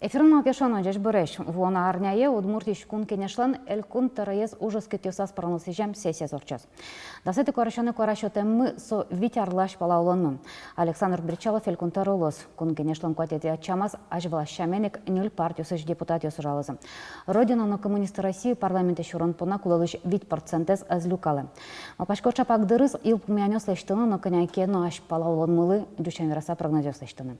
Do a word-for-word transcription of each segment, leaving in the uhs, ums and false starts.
Эфирын «Малы ке шуоно». Ӟечбуресь! Вуоно арняе Удмуртиысь Кун Кенешлэн Элькун тӧроез ужоскытъёсаз пӧрмоз сӥзем сессияз ортчоз. Дасэтӥ куарусёнэ куара сётэммы со вить арлэсь пала улонмы. Александр Бречалов Элькун тӧро луоз. Кун Кенешлэн куатетӥ ӧтчамаз азьвыл сямен ик ньыль партиосысь депутатъёс ужалозы. «Родина» но «Коммунисты России» парламентэ сюрон понна кулэлэсь вить процентэз ӧз люкалэ. Малпасько, ӵапак дырыз йылпумъянъёс лэсьтыны но кӧня ке но азьпала улонмылы, ӟуч сямен вераса, прогнозъёс лэсьтыны.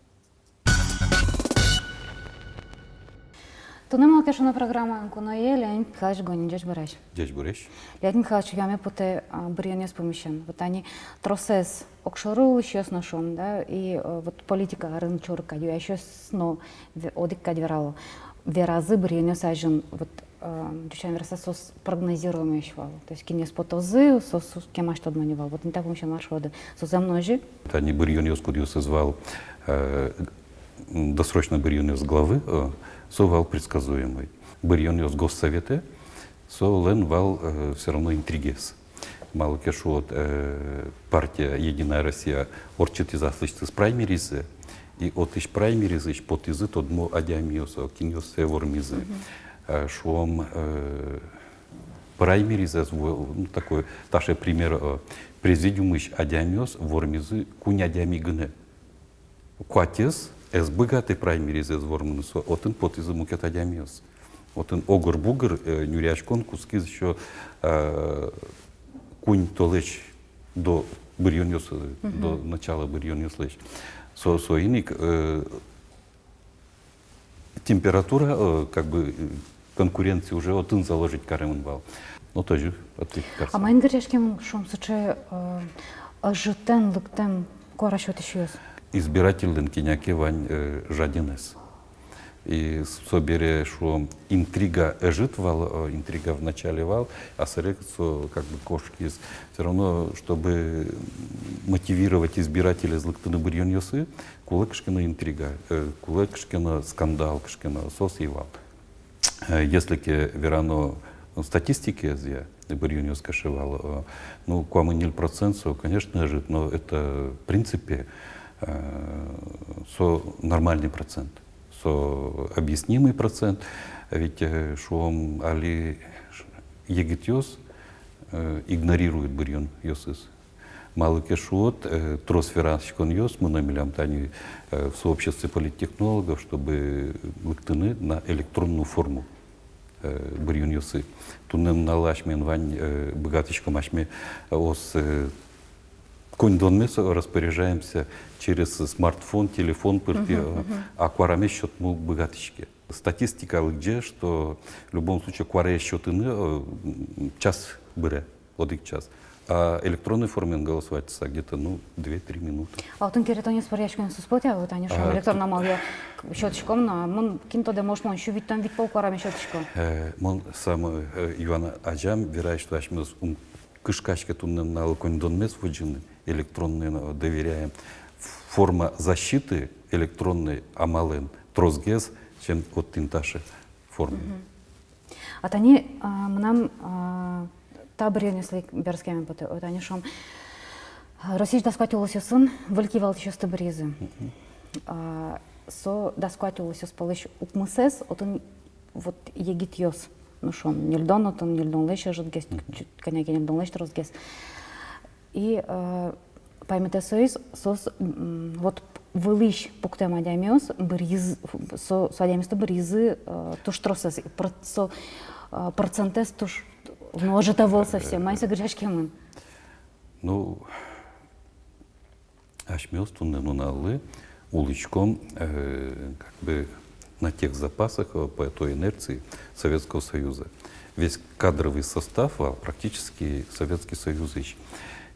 Туннэ «Малы ке шуоно» программаын куное Леонид Михайлович Гонин. Ӟечбуресь! Ӟечбуресь! Леонид Михайлович, юаме потэ, а, быръёнъёс пумысен. Вот тани тросэз огшоры улӥсьёс но, шуом, да, и, э, вот политика арын чорыг кадь юасьёс но ве-, одӥг кадь верало. Веразы быръёнъёс азьын, вот, э, ӟуч сямен вераса, соос прогнозируемоесь вал. То есть кинъёс потозы, соос, соос кемалась тодмо ни вал. Вот тӥни та пумысен мар шуоды, со зэм но озьы? Тани быръёнъёс, кудъёсыз вал, э, м, досрочной быръёнъёс главы, э, со вал предсказуемой. Быръёнъёс Госсоветэ, солэн вал, э, всё равно интригез. Малы ке шуод, э, партия «Единая Россия» ортчытӥз аслэсьтыз праймериззэ, и отысь праймеризысь потӥзы тодмо адямиос, о, кинъёс сое вормизы. Мгм. Э, шуом, э, праймеризэз, во-, ну, такой, таӵе пример, э, президиумысь адямиос вормизы куинь адями гинэ. Куатез ӧз быгатэ праймеризэз вормыны, со отын потӥзы мукет адямиос. Отын огыр-бугыр, э, нюръяськон кутскиз ещё, э, куинь толэзь до быръёнъёс, э, до Мгм. начала быръёнъёслэсь. Со, соин ик, э, температура, э, как бы, э, конкуренция уже отын заложить каремын вал. Но тоже ответ карса. А маин герӟаськемын, шуом, сыӵе, э, ӧжытэн лыктэм куара сётӥсьёс? Избирательлэн кӧня ке вань, э, жадинэз. И собере, шуом, интрига ӧжыт вал, э, интрига в начале вал, а сэре со как бы кошкиз. Всё равно, чтобы мотивировать избирателей лыктыны быръёнъёсы, кулэ кыӵе ке но интрига, э, кулэ кыӵе ке но скандал, кыӵе ке но, соос ӧй вал. Э, если ке верано статистикаезъя, быръёнъёс кыӵе вал, э, ну, куамын ньыль процент со, конечно, ӧжыт, но это, в принципе, э, со нормальный процент, со объяснимый процент, ведь, э, шуом, али егитъёс, э, игнорируют быръёнъёсыз. Малы ке шуод, э, трос вераськонъёс мыно милям тани, э, в сообществе политтехнологов, чтобы лыктыны на электронную форму, э, быръёнъёсы. Туннэ нуналлы асьмеын вань, э, быгатӥськом, асьме, э, ос, э, коньдонмес распоряжаемся через смартфон, телефон пыртӥ, Мгм, э, мгм. а куарамес сётыны уг быгатӥське. Статистика лыдӟе, что в любом случае куараез сётыны, э, час быре. Одӥг час. А электронной формаен голосовать карыса где-то, ну, две-три минуты. А отын керетонъёс пӧръяськыны уз поты-а, вот тани, шуом, А, электронной амалъя сётӥськом но, мон, кин тодэ, может, мон сю витьтон вить пол куарамес сётӥсько. Э, мон самой, э, юан азям верай, что асьмеос ум кышкаське туннэ нуналлы коньдонмес возьыны, электронной, э, доверяем. Форма защиты электронной амалэн тросгес, чем вот тӥни таӵе форма. Мгм. А тани, а, мынам, а, та быръёнъёслы берытскеме потэ. О, тани, шуом, а, Россиысь дас куать улосъёсын выль кивалтӥсьёсты быръизы. Мгм. А, со дас куать улосъёс пӧлысь укмысэз, отын вот егитъёс, ну, шуом, ньыльдон, отын ньыльдонлэсь ӧжытгес, Мгм. чуть кӧня ке ньыльдонлэсь тросгес. И, э, паймытэ соиз, соос, м, вот вылысь пуктэм адямиос быръиз-, со, со адямиосты быръизы, э, туж тросэз, и проц-, со, э, процентэз туж, ну, ӧжыт ӧвӧл совсем. Маин со герӟаськемын? Ну, асьмеос туннэ нуналлы улӥськом, э, как бы на тех запасах, э, по той инерции Советского Союза. Весь кадровый состав вал практически Советский Союзысь.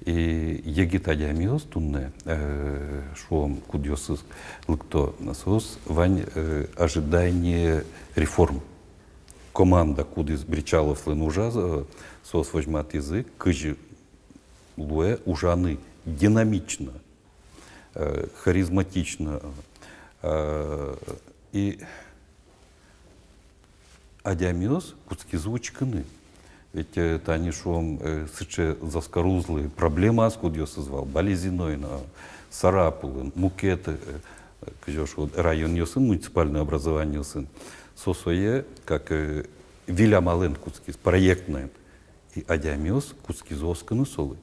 И егит адямиос туннэ, э, шуом, кудъёсыз лыкто, соос вань, э, ожидание реформ. Команда, кудӥз Бречаловлэн ужаз, э, соос возьматӥзы, кызьы луэ ужаны динамично, э, харизматично, э, и адямиос кутскизы учкыны. Ведь, э, тани, шуом, э, сыӵе заскорузлы проблемаос, кудъёсыз вал Балезиноын но, Сарапулын, мукет, э, кызьы шуод, районъёсын, муниципальной образованиосын, со сое как, э, вилямалэн кутскиз, проектноен. И адямиос кутскизы оскыны солы.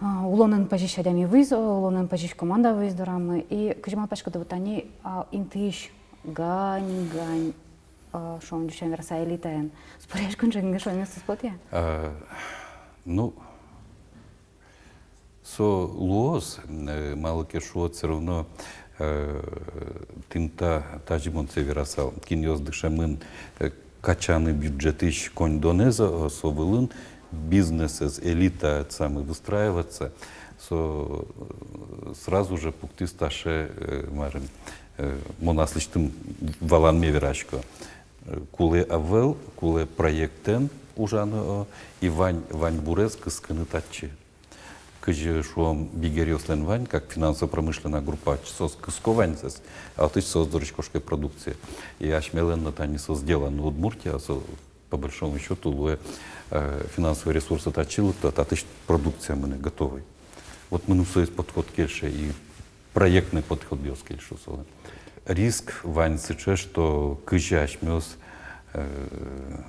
А, улонэн пӧзись адями вуиз, улонэн пӧзись команда вуиз дорамы. И кызьы малпаськоды, вот тани, а, интыысь гань, гань, а, шуом, ӟуч сямен вераса, элитаен споръяськон ӝоген шуэмез потэ-а? А, ну, со луоз, э, малы ке шуод, всё равно, э, тӥни та, тазьы мон сое верасал, кинъёс дышемын, э, качаны бюджетысь коньдонэз, э, со вылын бизнесэз, элита самой выстраиваться, со, э, сразу же пуктӥз таӵе, э, марым, э, мон аслэсьтым валанме верасько. Э, кулэ ӧвӧл, кулэ проектэн ужаны, э, и вань, ваньбурез кыскыны татчы. Кызьы, шуом, бигеръёслэн вань, как финансово-промышленная группа, соос кыско ваньзэс, а отысь соос дорысь кошке продукция. И асьмелэн но тани со сделано Удмуртия, со, по большому счёту, луэ, э, финансовый ресурс татчы лыкто, татысь продукция мынэ готовой. Вот мыным соиз подход кельше, и проектной подходъёс кельшо солэн. Риск вань сыӵе, что кызьы асьмеос, э,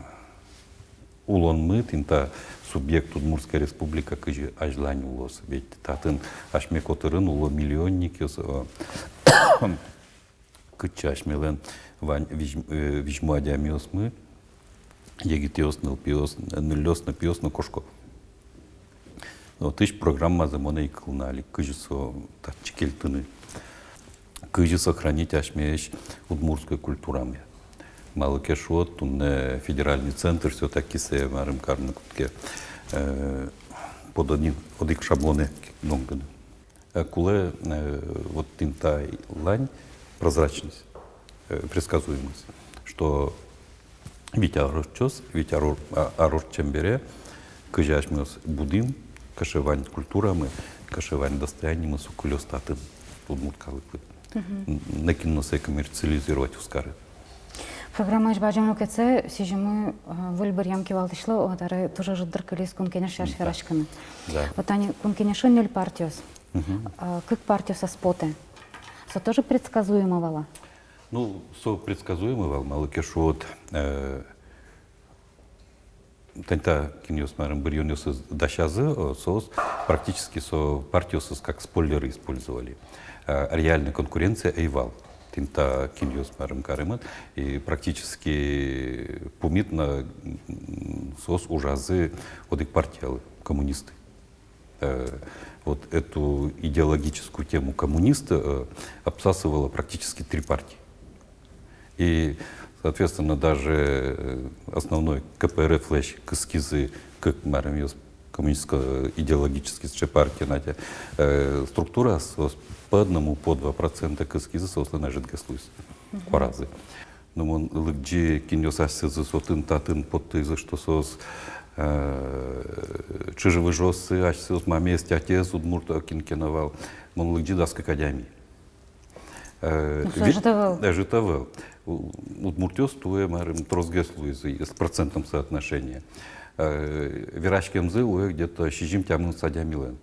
улонмы, тӥни та субъект Удмуртская Республика кызьы азьлань улоз. Ведь татын асьме котырын уло миллионникъёс, э, кытчы асьмелэн вань визь-, э, визьмо адямиосмы, егитъёс, нылпиос, ныллёс но, пиос но кошко. Отысь программазэ мон ӧй кылны али, кызьы со татчы кельтыны. Кызьы сохранить асьмеысь удмуртской культурамы. Малы ке шуод, туннэ федеральный центр всё-таки сое, марым, карыны кутске, э, под одни-, одӥг шаблонэ донгыны. Э, кулэ, э, вот тӥни та лань прозрачность, э, предсказуемость, что вить ар ортчоз, вить ар ор-, а, ар ортчем бере, кызьы асьмеос будӥм, кыӵе вань культурамы, кыӵе вань достояниемы, со кылёз татын, удмурт калыклы. Мгм. Н-, нокин но сое коммерциализировать уз кары. Программаысь бадӟым люкетсэ сӥзимы, а, выль быръем кивалтӥсьлы, о, табере туж ӧжыт дыр кылиз Кун Кенеш сярысь вераськыны. Да. Вот тани Кун Кенешын ньыль партиос. Мгм. А, кык партиос ӧз потэ. Со тоже предсказуемо вал-а? Ну, со предсказуемо вал, малы ке шуод, э, тани та кинъёс, марым, быръёнъёсыз дасязы, э, соос практически со партиосыз как спойлеры использовали. Э, реальной конкуренция ӧй вал. Тӥни та кинъёс, марым, каремын, и практически пумит но, м, соос ужазы одӥг партиялы, коммунисты. Э, вот эту идеологическую тему коммунист, э, обсасывало практически три партии. И, соответственно, даже, э, основной КПРФ-лэсь кыскизы кык, марым, ёс-, коммунистско-идеологической сыӵе партия, Надя, э, структура, соос по одному, по два процента кыскизы, соослэн ӧжытгес луиз. Мгм. Куаразы. Но мон лыдӟи, кинъёс асьсэзэс отын-татын поттӥзы, что соос, э, чыжы-выжыоссы, асьсэос мамаез, тятяез удмурт, э, кин ке но вал. Мон лыдӟи дас кык адями. Э, ну, со ведь ӧжыт ӧвӧл. Ӧжыт ӧвӧл. У-, удмуртъёс туэ, марым, тросгес луизы, с процентом соотношения. Э, вераськемзы луэ где-то сизьым-тямыс адямилэн.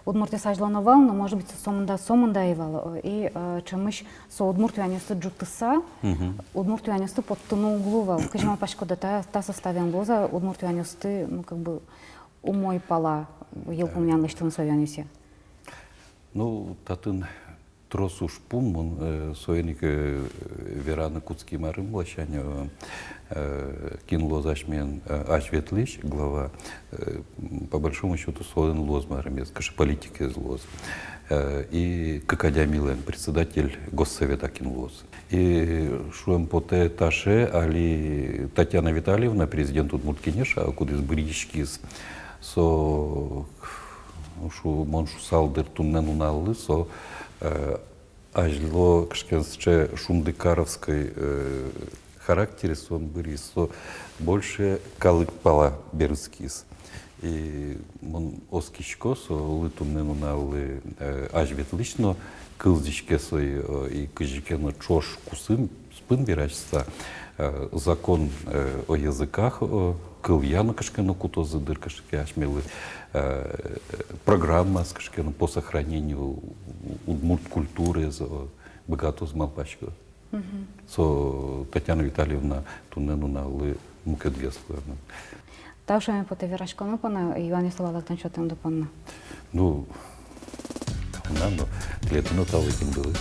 Удмуртъёс азьло но вал, но, может быть, со сомында, сомында ӧй вал, э, и, э, ӵемысь со удмурт юанъёсты ӝутыса, мгм, удмурт юанъёсты поттыны уг луы вал. Кызьы малпаськоды, та, та составен луоз-а удмурт юанъёсты, ну, как бы, умой пала йылпумъян лэсьтыны со юанъёсъя? Ну, татын трос ужпум, мон, э, соин ик, э, вераны кутски, марым, ласянь, э, э, кин луоз асьмелэн, э, азьветлӥсь глава, э, м, по большому счёту, солэн луоз, марым, ез, кыӵе политикаез луоз. Э, и кык адямилэн, председатель Госсовета кин луоз. И шуэм потэ таӵе, али Татьяна Витальевна, президент Удмурт Кенеша, кудӥз быръиськиз, со, шу-, мон шуысал дыр, туннэ нуналлы со, э, азьло кыӵе ке но сыӵе шундыкаровской, э, характерез со быръиз, со больше калык пала берытскиз. И мон оскисько, солы туннэ нуналлы, э, азьветлӥсь но кылзӥське со, э, и кызьы ке но ӵош куспын, куспын вераськыса, э, закон, э, о языках, э, кылъя но кыӵе ке но кутозы дыр, кыӵе ке асьмелы, э, программаос кыӵе ке но по сохранению удмурт культуры, э, быгатоз, малпасько. Со Татьяна Витальевна туннэ нуналлы мукетгес луэ. Тау шуэме потэ вераськон понна, юанъёслы валэктон сётэмды понна. Ну, тау на но, тӥледлы но тау ик, Инбилы.